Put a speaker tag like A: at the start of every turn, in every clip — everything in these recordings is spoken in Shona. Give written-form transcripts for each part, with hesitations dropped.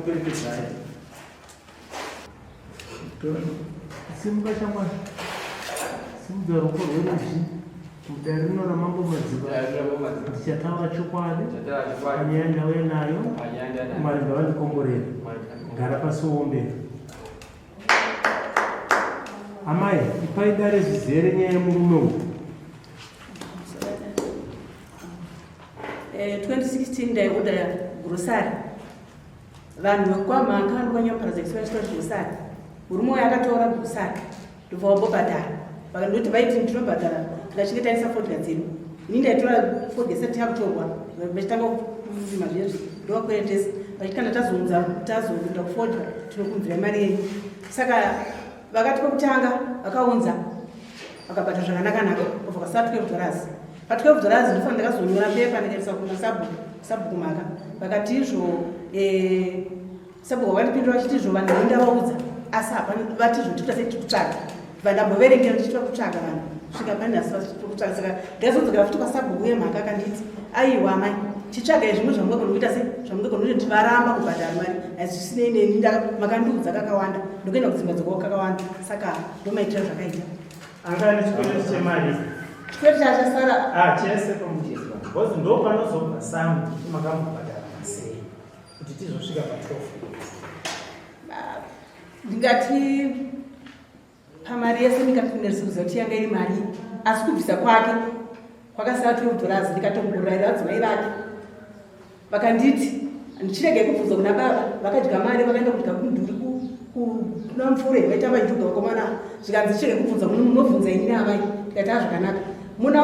A: Ndakuperekedzai.
B: Simuka shamwari. Simudza ruoko rwerudyi. Mudare rino ramambo Madziva. Ndichataura chokwadi. Panyaya ndauya nayo. Mwari ngavandikomborere. Gara pasi uombere. Amai, ipai dare zvizere nyaya yemurume uyu.
C: 2016 eh, ndaiorder grocery vanhu vekwamhanga vanokwanyaparadza kusivachitora grocery murume uyo akatora grocery ndobva wambobhadhara vakandoti vaiti ndinobhadhara tikachinge taisa fodya dzedu ini ndaitora fodya isati yakutorwa vachitanga kurima zvezvi ndovakweretesa vachiti kana tazounza tazokuda kufodya tinokunzira mari yenyu saka vakati kwekutanga vakaunza vakabata zvakanakanaka kubva kwasa 12 dollars pa 12 dollars ndofanira ndakazonyora pepa ndikaisa kumasabhuku sabhuku maka vakati izvo eh, Sabhuku vakandipindura vachiti izvo vanhu vainda vaudza asi hapana vati izvo tikuita sei tikutsvaga vandamboverengera tichitwa kutsvaga vanhu kusvika pane nhasi kutsvaga saka ndaizodzokera futi kwasabhuku uye mhaka akanditi aiwa amai chitsvagai zvimwe zvamungagona kuita sei zvamungagona kuti tivaramba kubhadhara mari hazvisinei neni makandiudza kakawanda ndokuenda kudzimba dzokwa kakawanda saka ndomaitira zvakaita
A: Anga ane chikwereti chemari.
C: Chikwereti chachasara.
A: Ah, chese pamuchizwa. Because ndo panozobva samu kuti makamubhadhara sei. Kuti tizosvika pa 12 years.
C: Ah, ndingati pamari yese ndikatoneresa kuti yanga iri mari asi kubvisa kwake kwakasara 12 dollars ndikatongorayira vadzimai vake vakanditi ndichiregai kubvunza kuna baba vakadya mari vakaenda kudya kumudhuri kuna mupfure vaitamba njuga vakomana zvikanzi ndichirege kubvunza muno munobvunza ini naamai ndikati a zvakanaka muna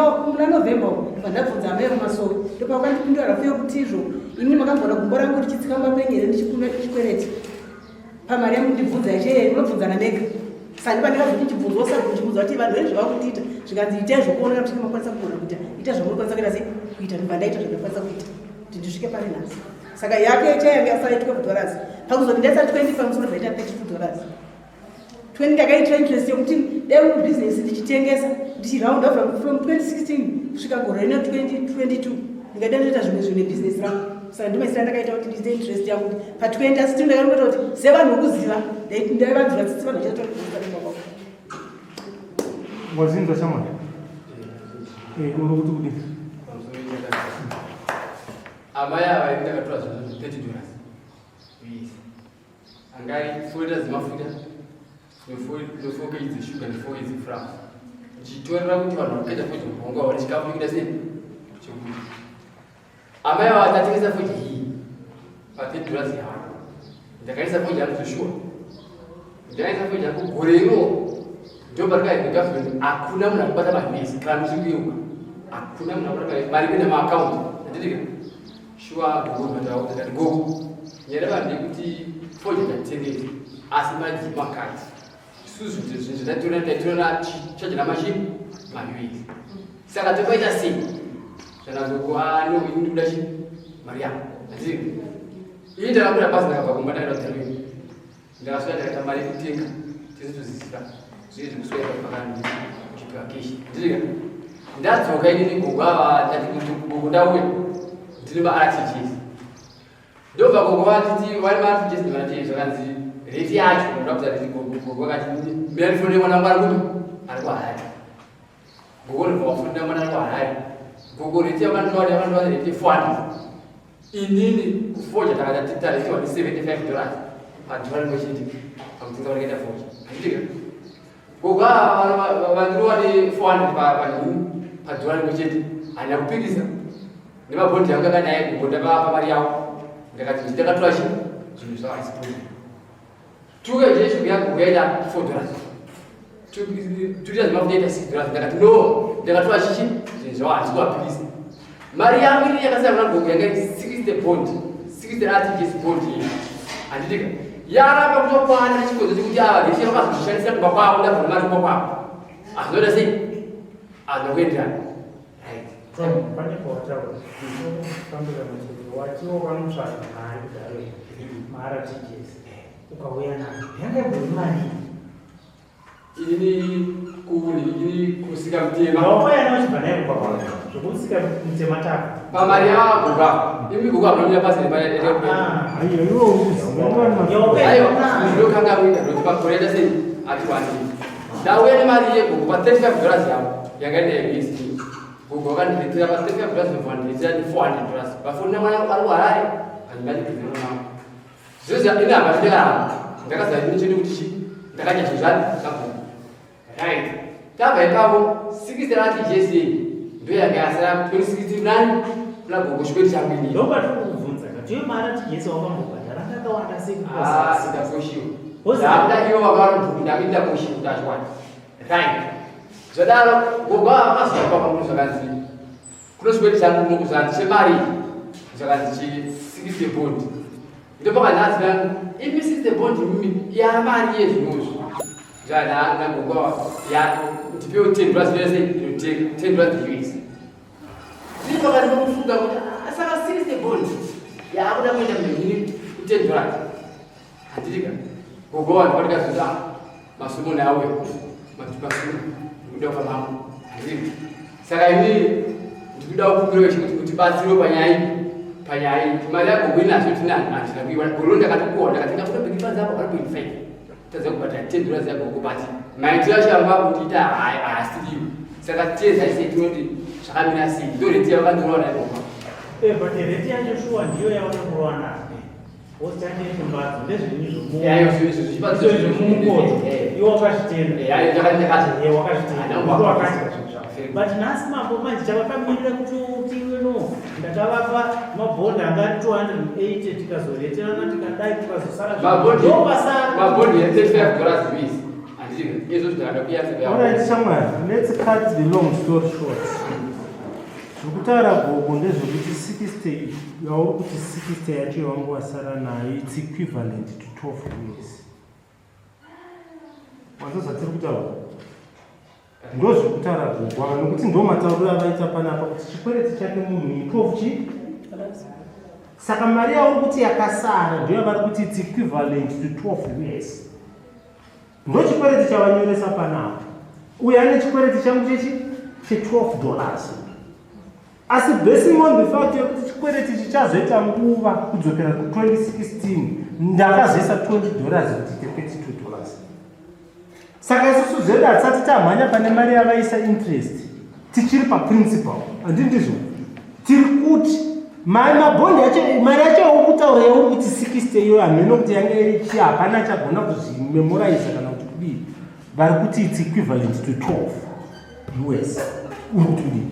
C: november ndobva ndabvunza amai vemasowe ndopavakandipindura rafu yokuti izvo ini makamboona gumbo rangu richitsika mapenye here ndichikwereti pamari yamundibvunza yache munobvunzana mega saka pandakazoti ndichibvunzwa saka ndichibvunzwa kuti vanhu vene zvavakundiita zvikanzi itai zvokuonera kuti makwanisa kugona kuita ita zvamunokwanisa kuita sei kuita ndibva ndaita zvandakwanisa kuita kuti ndisvike pari nhasi saka yake chayanga yasara 12 dollars pakuzoti ndaisa 20 pamusoro zvaita 32 dollars 20 ndakaitira interest yekuti dai business ndichitengesa ndichiraunda from 2016 kusvika gore rino 2022 ndingaida ndoita zvimwe zvinhu nebusiness rangu saka ndimaisira ndakaita kuti ndiite interest yangu kuti pa 20 asi tino ndakangoita kuti sevanhu vokuziva ndaivanzira tsitsi vanhu vachatora
A: Wazinzwa shamwari? Eh, uri kuti kudii?
D: Amai ava ini ndakatora zvinhu 30 dollars. Kuisa. Angai 4 liters dzemafuta ne4 kg dzeshuga ne4 kg dzeflour. Ndichitorera kuti vanhu vakaita fodya muhongo vaone chikafu chekuita sei? Chekudya. Amai ava tatengesa fodya iyi pa 30 dollars yavo. Ndakaisa fodya yangu zveshuwa. Ndakaisa fodya yangu gore iro ndoparikaita government hakuna munhu akubata mari kana muchikuyeuka hakuna munhu akubata mari kuenda maakaunti anditika Shuwa gogo ndataura ndati gogo nyaya vanhu ndekuti fodya ndatengesa asi mari makati isusu zvinhu zvataitora taitora chaja namachini maUS saka tokaita sei zvana gogo ano ah, ini ndikuda chi mari yangu azivi ini ndakabuda basi ndakabva kumba ndakaenda kudzaroi Ndakasvika ndikaita mari yekutenga tese tozisiva zviye zvekuswera pakandi kuchipiwa keshi ndika ndadzoka inini gogo ava ndati kuti gogo ndauya ndine maRTGS ndobva gogo vatiti vari maRTGS ndivanati zvakanzi rate yacho ndakuti rate gogo gogo vakati mira ndifonere mwana wangu ari kupi ari kuHarare Gogo ndobva wafonera mwana ari kuHarare gogo rate yavandiwa yavandiwa rate 400 Inini kufoja takati tarisiwa ni 75 dollars padhora rimwe chete pakutenga vakaita foja. Handitika? Gogo vandirova ne 400 panhu padhora rimwe chete handina kupikisa nemabhondi yangu akadai gogo ndakavapa mari yavo ndakati ndakatora chi zvinhu zvavo haisi problem. Tuke jeshu yangu kuenda 4 dollars. Tuke zvimafuta ita 6 dollars. Ndakati no, ndakatora chichi zvinhu zvavo handisi kuwapikisa. Mari yangu ini yakasara kuna gogo yanga iri 60 bond, 60 RTGS bond iyi. Handitika. Yaramba kutokwana chikonzo chekuti ava veshe vakazoshandisa kumba kwavo ndabva mari kumba kwavo. Hazvinoita sei? Hazvina kuenderana.
A: Right. Tom, pane pawataura fambira machete watiwo vanotsvaga mari kudaro maRTGS ukauya nayo yanga imbori mari
D: Ini kuni kusika mutema.
A: Wauya nayo uchibva nayo kumba kwako zvokusika mutema tako
D: Pamari yavo gogo. Imi gogo anomira pasi nepaya.
A: Ah, aiyo iwe uri kuziva.
D: Aiwa, ndinokangamwika ndokuti makore aita sei ati wandei. Ndauya nemari yegogo pa 35 dollars yavo yanga ine yeUSD. Gogo vakandiretera pa 35 dollars ndobva 400 dollars. Vafonera mwana ari kuHarare handingatibvira mwana wangu. Zvese ini hama ndakaramba. Ndakaziva ini chete kuti chi ndakadya zvinhu zvani zvagogo. Right. Tabva ipapo 60 RTGS ndiyo yanga yasara 2016 nani kuna gogo chikweti changu inini.
A: Ndopatiri kukubvunza ka tiyo mari RTGS wakambobhadhara anga akawanda sei
D: Ah, ndakoshiwa. Ndakuda ivo vakavanobvumi ndakuita koshiwa kuti achiwana. Right. Zvadaro gogo ava vakazoya papa kuno zvakanzi kuno chikweti changu kuno kuzvanzi chemari zvakanzi chi 60 bond. Ndopakanzi nangu imi 60 bond imi yamari yezvinozvo. Zvana gogo ava ya ndipewo 10 dollars yese inotenga 10 dollars US. Ndiri pakati pokufunga kuti ah, saka 60 bond yaakuda kuenda mhini ku 10 dollars. Handirika. Gogo vanhu vatikazoti ah masumoni auya masumo ndikuda kupa mambo. Handirika. Saka ini ndikuda kukumbira kuti kuti batsiro panyaya iyi panyaya iyi mari yagogo inazvo tinani handina kuiwana gore ndakatokuwa ndakatenga kuda bheki panze apa 1.5 tadza kubhadhara 10 dollars yagogo but maitiro acho anga kutiita haasiriwo saka teza sei tinoti zvakamira sei ndo rate yavakandorova nayo gogo.
A: Eh, but rate yacho shuwa ndiyo yavanongorova nayo. Wositande mbatso ndezvenyu zvomu.
D: Eh, ayo zvichibatsiro
A: zvemumukoto. Iwe wakazvitenda.
D: Eh, ayo ndakati.
A: Eh, wakazvitenda.
D: Hana
A: Ndiwe wakadya zvinhu zvako. But nhasi mambo manje chavakamirira kuti uti iwe no ndakavapa mabhondi anga ari 280 tikazoreterana tikadai tikazosara
D: Mabhondi
A: ndopasara.
D: mabhondi ya 35 dollars US. Handiti izvo ndakada kuyatsa
B: All right, shamwari, let's cut the long story short. Zvekutaura gogo ndezvekuti 60 yauri kuti 60 yacho yawangu wasara nayo it's equivalent to 12 years. Wanzwa zvatiri kutaura? Ndozvekutaura gogo ava nokuti ndo matauriro avaita panapa kuti chikwereti chake munhu 12 chi saka mari yauri kuti yakasara ndiyo yavari kuti it's equivalent to 12 years. Ndo chikwereti chavanyoresa panapa. Uyu ane chikwereti changu chechi che 12 dollars. Asi basing on the fact yekuti chikwereti chichazoita nguva kudzokera ku 2016 ndakazoisa 20 dollars kuti ite 32 dollars. Saka isusu zvedu hatisati tamhanya pane mari yavaisa interest tichiri paprincipal handi ndizvo tiri kuti mari mabhondi yacho mari yacho yauri kutaura yauri kuti 60 iyoyo hameno kuti yanga iri chii hapana chagona kuzvimemoriza kana kuti kudii vari kuti its equivalent to 12 US uri kuti kudii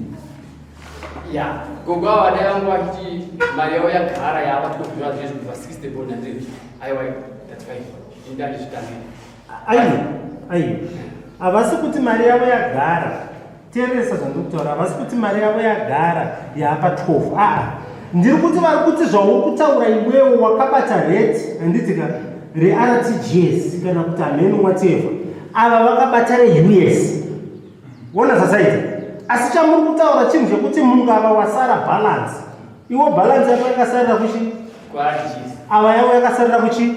D: Ya, gogo ava dai vangu vachiti mari yavo yagara yava 12 dollars US kubva 60 bond handiti aiwa that's fine. Inda ndizvitambire.
B: Aiwa aiwa havasi kuti mari yavo yagara teeresa zvandiri kutaura havasi kuti mari yavo yagara yaapa 12 aa ndiri kuti vari kuti zvauri kutaura iwewo wakabata rate handiti ka reRTGS kana kuti hameno whatever ava vakabata reUS wona zvasaita asi chamuri kutaura chinhu chekuti mungava wasara balance iwo balance yako yakasarira kuchi
D: Kwa RTGS.
B: ava yavo yakasarira kuchi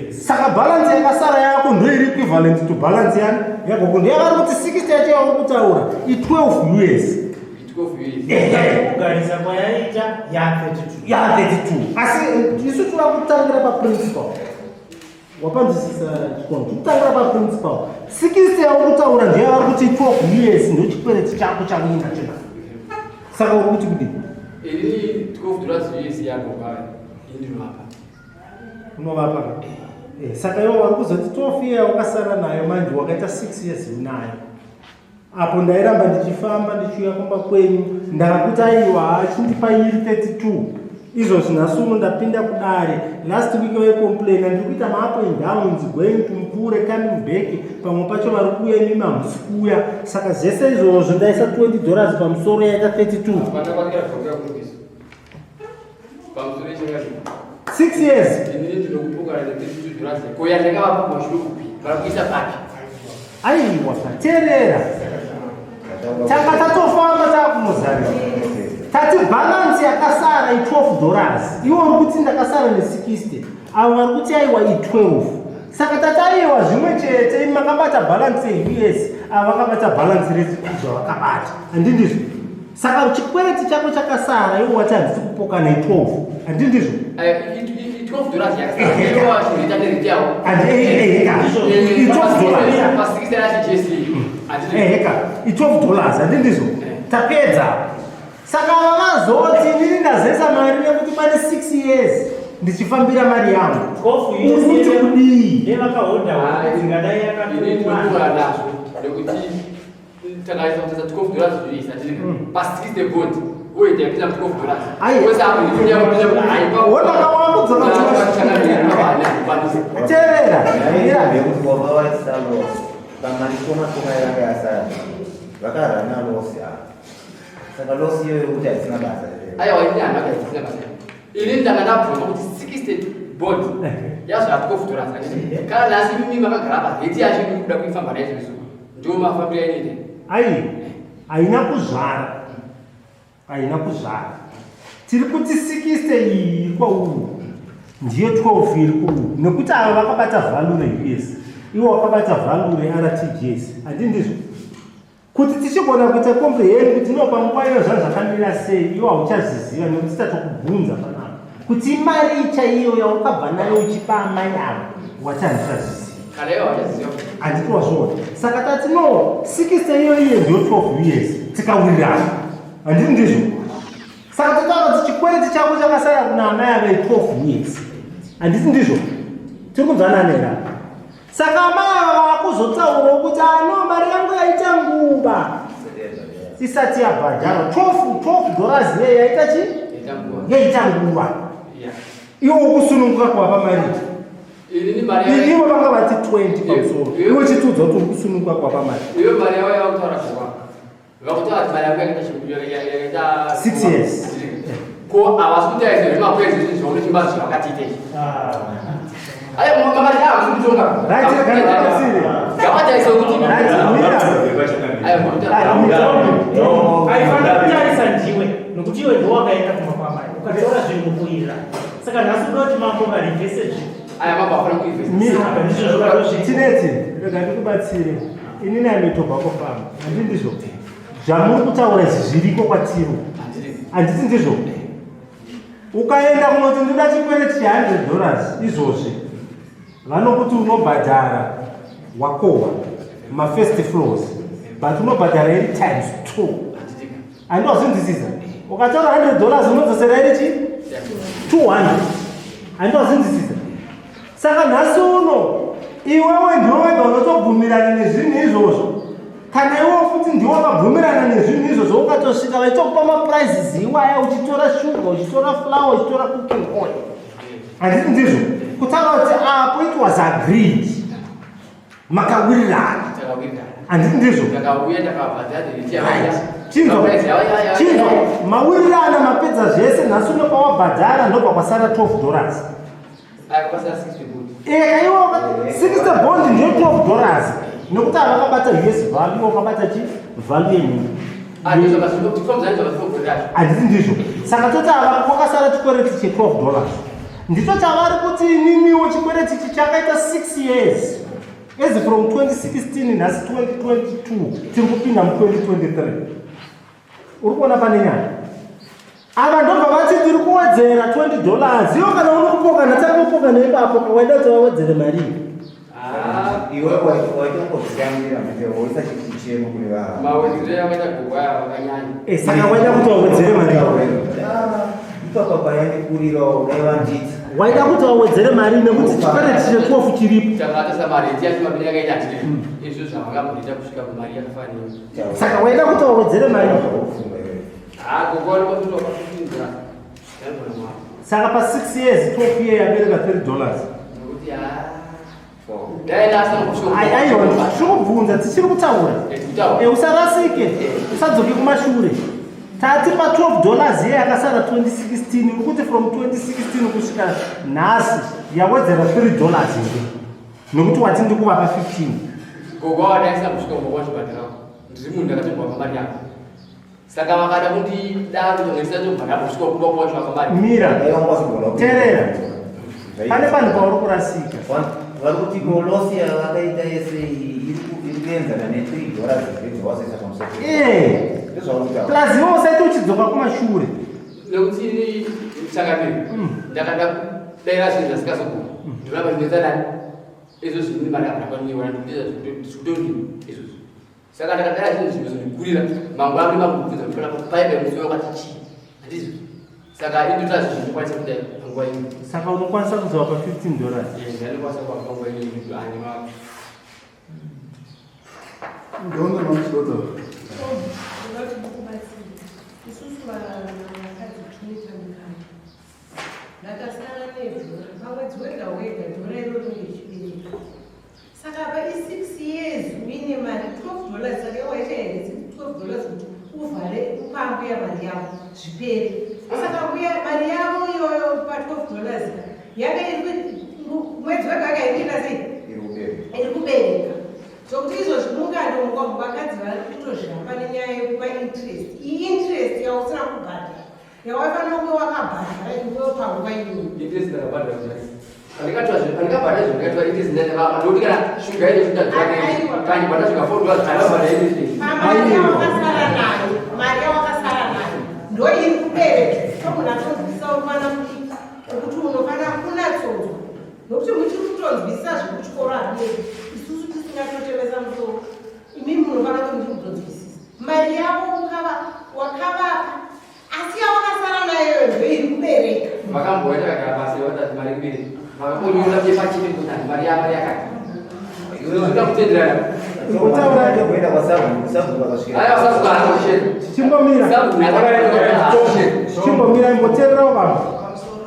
D: US.
B: saka balance yakasara yako ndo iri equivalent to balance yani yagogo ndoyavari kuti 60 yacho yauri kutaura i12 US
D: 12 US.
A: Kugarisa kwayaita ya 32.
B: Ya 32 asi isu tira kutangira paprincipal wapanzwisisa chikono tikutangira paprincipal 60 yauri kutaura ndeyavari kuti 12 US ndo chikwereti chako chauinacho saka uri kuti kudii
D: Ini 12 dollars US yagogo ava indinovapa.
B: unovapa ka Eh, saka iwo vari kuzoti 12 year wakasara nayo manje wakaita 6 years unayo apo ndairamba ndichifamba ndichiuya kumba kwenyu ndakakuti aiwa achindipa iri 32 izvozvi nhasi uno ndapinda kudare last week vaicomplaina ndiri kuita maup and downs going to Mupure coming back pamwe pacho vari kuuya imimi hamusi kuuya saka zvese izvozvo ndaisa 20 dollars pamusoro yaita 32
D: Hapana kwakira bvonga kurupisa. Pamusoro yechingati.
B: 6 years
D: Inini ndinokupokana ne 32 dollars. Ko yandakavapa kumashure kupi? Vari kuisa papi?
B: aiwa teerera tanga tatofamba taakunozarira tati balance yakasara i12 dollars iwe uri kuti ndakasara ne60 avo vari kuti aiwa i12 saka tati aiwa zvimwe chete imi makabata balance yeUS ava vakabata balance rezvavakabata handindizvo saka chikwereti chako chakasara iwe wati handisi kupokana i12 handindizvo
D: Aya, i I12 dollars yakasara nerate yavo.
B: Eheka, i12 dollars.
D: Pa60 RTGS.
B: Eheka, i12 dollars, handi ndizvo? Tapedza. Saka ava vazoti inini ndazesa mari nekuti pane 6 years ndichifambira mari yangu.
A: 12
B: Uri kuti kudii?
A: Nevakahodha dzingadai
D: Ini
A: yakatowana.
D: ndinokura nazvo nekuti takaisa kutasa 12 dollars US atiri pa60 bond uye taipinda 12 dollars.
B: Aye.
D: Wese apo nditonya kunya
B: Wona kawakudzoka Teerera. Mira.
E: Nekuti wanga waisa loss pamari shoma shoma yanga yasara, vakarana loss apa, saka loss iyoyo kuti haisina basa here?
D: Aiwa, ini hana kaisina basa. Ini ndanga ndabvunza kuti 60 bond yazvara 12 dollars anditi. Kana nhasi mimi makagara pa rate yacho iri kuda kuifamba nayo izvozvo. Ndiwo mafambiro ainoita.
B: Ai, haina kuzvara, haina kuzvara. Tiri kuti 60 iyi iri kwauri ndiyo 12 iri kuuri, nekuti ava vakabata value reUS, ivo vakabata value reRTGS, handi ndizvo? Kuti tichigona kuita comprehend kuti no, panguva iyo zvanhu zvakamira sei, iwo hauchazviziva nekuti tatokubvunza panapa kuti imari chaiyo yaukabva nayo uchipa amai ava, wati handichaziziva.
D: Kana ivo vachaziva.
B: Handiti wazviona? Saka tati no, 60 iyo iye ndiyo 12 years, tikawirirana, handiti ndizvo? Saka totaura kuti chikwereti chako chakasara kuna amai ava 12 years, handiti ndizvo? Tiri kunzwanana here? Saka amai ava vakuzotaurawo kuti ano mari yangu yaita nguva isati yabhadharwa, 12 dollars iye yaita chi
D: Yaita nguva.
B: Yaita nguva. Iwo ukusununguka kuvapa mari.
D: Ini mari yavo.
B: Ivo vanga vati 20 pamusoro, iwe chitiudza kuti uri kusununguka kuvapa mari.
D: Iyo mari yavo yakutaura kuva. Vakutaura kuti mari yangu yakaita
B: 6 years.
D: Ko havasi kutaura zvemakwenzi zvaunochimba zvakatiite izvi. Aya makati havasi kutonga.
B: Right, rega ndikubatsire.
D: Ngavatarise kuti
B: Right, mira.
D: Aya mutaura.
B: Ah, mira.
A: Aifanira kutarisa ndiwe, nokuti iwe ndiwo wakaenda kumba kwamai ukatora zvinhu mukuira. Saka nhasi uda kuti mambo varivhese zvinhu.
D: Aya mambo afana kuivhesa.
B: Mira.
A: Saka ndizvo zvakatozviita.
B: Tineti, rega ndikubatsire. Inini ame tobacco farm, handi ndizvo? Zvamuri kutaura izvi zviriko kwatiri, handiti ndizvo? Ukaenda kunoti ndoda chikwereti che100 dollars izvozvi, vanokuti unobhadhara wakohwa mafirst floors, but unobhadhara iri times two, handiti? Ukatora 100 dollars, unodzosera iri chi 200, handiti? Saka nhasi uno iwewe ndiwe wega unotobvumirana nezvinhu izvozvo. Kana iwewe futi ndiwe wakabvumirana nezvinhu izvozvo, ukatosvika vachitokupa maprices iwaya, uchitora shuga, uchitora flour, uchitora cooking oil, handiti ndizvo? Kutaura kuti apo it was agreed, makawirirana, handiti ndizvo?
D: Ndakauya, ndakabhadhara.
B: Chinzwa, chinzwa, mawirirana, mapedza zvese. Nhasi uno pawabhadhara ndobva kwasara 12 dollars.
D: Aya kwasara 60 bond.
B: Eka, iwo 60 bond ndiyo 12 dollars, nekuti ava vakabata US value, wakabata chi value yenyika. Handiti ndizvo? Saka toti ava kwakasara chikwereti che12 dollars, ndicho chavari kuti ininiwo chikwereti ichi chakaita 6 years as from 2016, nhasi 2022, tiri kupinda mu2023. Uri kuona pane nyaya? Ava ndobva vati tiri kuwedzera 20 dollars. Iwo kana unokupokana, tangopokana ipapo, waida kuti vawedzere marii?
E: Iwe waitongodzikamira mete woisa chichemo kune vanhu.
D: Mawedzero yakaita gogo aya vakanyanya.
B: Saka waida kuti vawedzere marii?
E: Ipapa payandikurirawo dai vanditi.
B: Waida kuti vawedzere mari nekuti chikwereti che12 chiripo.
D: Takatasa mareti yacho mabiri yakaita tiri izvo zvavangamboita kusvika kumari yakafanira.
B: Saka waida kuti vawedzere mari?
D: Gogo vanokotoa pa15 dollars. Yaigona mwari.
B: Saka pa6 years, 12 year yabereka 3 dollars.
D: Nokuti dai ndasina kusvika.
B: Aiwa, tiri kubvunza, tichiri kutaura.
D: Kutaura.
B: Usarasike, usadzoke kumashure. Tati pa12 dollars iye yakasara 2016, uri kuti from 2016 kusvika nhasi yawedzera 3 dollars here, nekuti wati ndikuvapa 15?
D: Gogo wadaisina kusvika kumba kwachibhadhara, ndiri munhu ndakatobva pamari yangu, saka vakada kundidaro ndisatobhadhara kusvika kumba kwacho pamari.
B: Mira. Teerera. Pane panhu pauri kurasika.
E: Vari kuti ko loss yavakaita yese iyi iri kuenzana ne3 dollars dzewazoisa pamusoro. Ndozvauri kutaura.
B: Plus iwe usaite uchidzoka kumashure.
D: Nekuti ini chakamiri ndakada. Daira zvinhu zvasikazogona. Ndoramba ndinoita nani? Izvo zvinhu mari apa ndakwanyiwa ndikutori izvozvo. Saka ndakadara zvinhu zvinozondikurira mangwana ndimabvunza kuti kana paipe musi wakati chii. Handizvo. Saka indoita zvinhu zvindikwanisa kuita panguva ino.
B: Saka unokwanisa kuzovapa 15 dollars?
D: Eh, ndinokwanisa kuvapa panguva ino nekuti handima.
F: Ndona mamusota.
G: Isusu vakadzi tinoita mukana. Ndakasara nedhora pamwedzi wega wega dhora iroro richibereka. Saka apa i6 years uine mari 12 dollars saka iwe waita here 12 dollars kuti uvhare upa mbuya mari yavo zvipere. Saka mbuya mari yavo iyoyo pa 12 dollars yanga iri mwedzi wega wega iri kuita sei? Iri kubereka. Zvokuti izvozvi mungandongwa vakadzi vari kutozhamba nenyaya yekupa interest. Iyi interest yausina kubhadhara. Yawaifanira kunge wakabhadhara iwewe panguva iyoyo.
D: Interest ndakabhadhara kudai. Pandikatora zvinhu, pandikabhadhara zvinhu ndikatora interest ndakabhadhara. Ndokuti kana shuga ine shuga dzake, kana ndibhadhara shuga 4 dollars, ndakabhadhara interest.
G: Pamari yawakasara nayo, mari yawakasara nayo ndo iri kubereka. So munhu atonzwisisa uri mwana mudiki wekuti unofanira kunatsonzwa nokuti muchiri kutonzwisisa zvekuchikoro abereki isusu tisingatotemesa musoro imimi munofanira kunge muchiri kutonzwisisa mari yavo ukava wakavapa Asi yawakasara nayo ndo iri kubereka.
D: Vakamboenda vakagara pasi vakati mari kubereka. Vakambonyora pepa chete kuti hanzi mari yamari yakati. Zvinoda kutenderana.
B: Imbotaura
E: kuenda kwasabhuku, sabhuku akasvika.
D: Aiwa sabhuku haana kushera.
B: Chimbomira.
D: Sabhuku haana kushera.
B: Chimbomira imboteererawo vanhu.
H: Pamusoro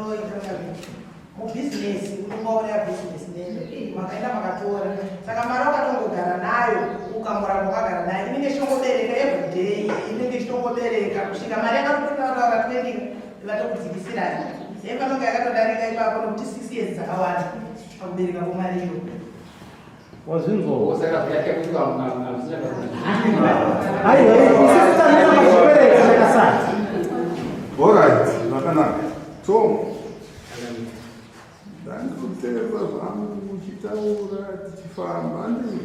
H: mubhizinesi unongauraya bhizinesi nene makaenda makatora saka mari wakatongogara nayo ukamboramba wakagara nayo inenge ichitongobereka everyday inenge ichitongobereka kusvika mari yakatotaura 20 vatokudzikisirani sei panonga yakatodarika ipapo nokuti six years dzakawanda pakubereka kwemari iyo
B: Wazvinzwa?
D: Saka zvakaita kuti hamusina
B: Aiwa, isusu tamira pachikwereti chakasara.
F: Alright, zvakanaka. So, ndandikuteerera zvangu uchitaura tichifamba handizvo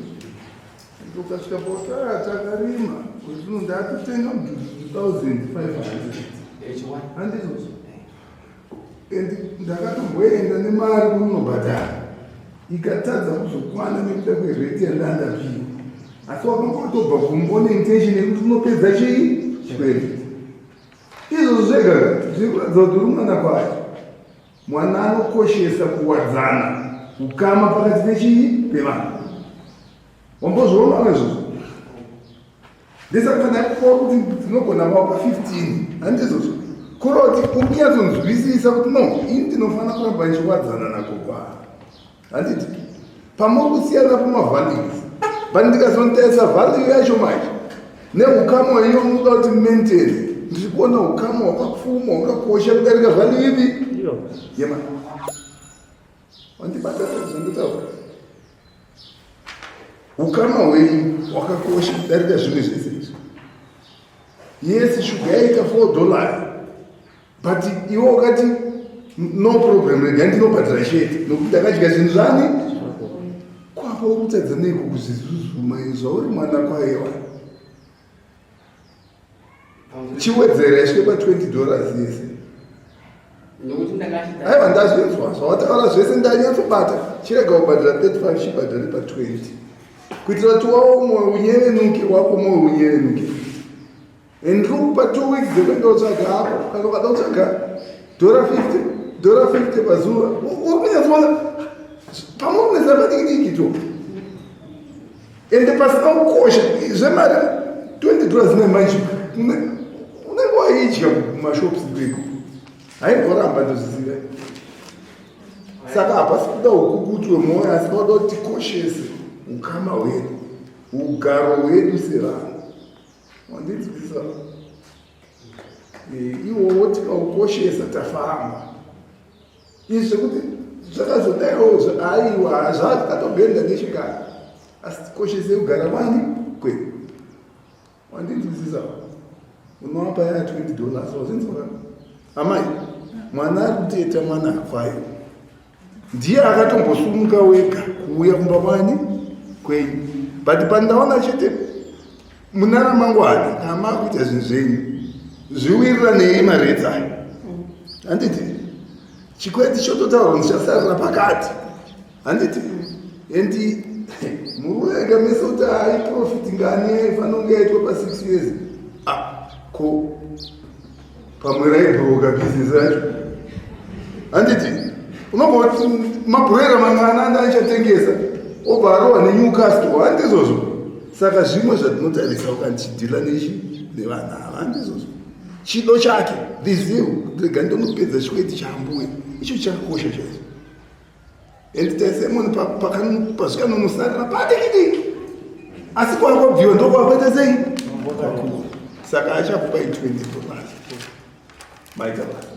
F: ndokasvika pautara takarima zvino ndatotenga mudhudhudhu 1500 handizvozvo and ndakatomboenda nemari kunonobhadhara ikatadza kuzokwana nekuda kwerate yandandapiwa asi wakanga watobva kumbo neintention yekuti unopedza chii chikwereti Izvozvo zvega zviri kuratidza kuti uri mwana kwaye. Mwana anokoshesa kuwadzana ukama pakati pechii pevanhu. Wambozviona izvozvo? Ndisaka ndakupa kuti tinogona vapa 15 handizvozvo? Kureva kuti uri kunyatsonzwisisa kuti no, ini ndinofanira kuramba ndichiwadzana nagogo ava. Handiti? Pamuri kusiyana pamavalues. But ndikazontarisa value yacho manje neukama iyo unoda kuti maintain ndiri kuona ukama hwakapfuma hwakakosha kudarika value ipi yema wandibata zvandotaura ukama hwenyu hwakakosha kudarika zvimwe zvese izvi yes shuga yaita 4 dollars but iwe wakati no problem rega ndinobhadhara chete nokuti ndakadya zvinhu zvani kwapa uri kutadza neiko kuzvizuzuma zvauri mwana kwayewa chiwedzera isvike pa 20 dollars yese aiwa ndazvinzwa zvawataura zvese ndanyatsobata chirega kubhadhara 35 chibhadhare pa 20 kuitira kuti wawo mwoyo unyevenuke wako mwoyo unyevenuke And ndiri kupa 2 weeks dzekuenda kutsvaga hapo kana ukada kutsvaga dhora 50 dhora 50 pazuva uri kunyatsoona pamwe unetsa padiki diki to ende pasina kukosha zvemari 20 dollars nemanje unenge waidya kumashops ikoko haimboramba ndozviziva saka hapasi kuda ukukutu wemwoyo asi pauda kuti tikoshese ukama hwedu ugaro hwedu sevanhu Wandinzwisa? Eh, iwowo tikaukoshesa tafamba. Izvi zvekuti zvakazodaiwo aiwa zvakatobhenda nechekare. Asi tikoshese kugara kwani kwedu. Wandinzwisisa? Unovapa ya 20 dollars wazinzwa? Amai, mwana ari kuteta mwana akwayo. Ndiye akatombosumuka wega kuuya kumba kwani kwenyu. But pandaona chete muna ramangwana kana makuita zvinhu zvenyu zviwiriranei maretsi ayo. Handiti? Chikwereti chototaurwa kunzi chasarira pakati. Handiti? And murume ega mese kuti hai profit ngani yaifanira kunge yaitwa pa 6 years. Ah, ko pamwe raibhuroka business racho. Handiti? Unogoti mabhuroera mangana anda aichatengesa obva arohwa neNewcastle, handizvozvo? Saka zvimwe zvatinotarisa ukandichidhila nechi nevanhu ava, handizvozvo? Chido chake, the zeal, rega ndonopedza chikwereti chaambuya, icho chakakosha chaizvo. And taisemoni pazvikanonosarira padikidiki, asi kwakwabviwa ndokwakuita sei? Kwakura. Saka achakupai $20. Maita basa.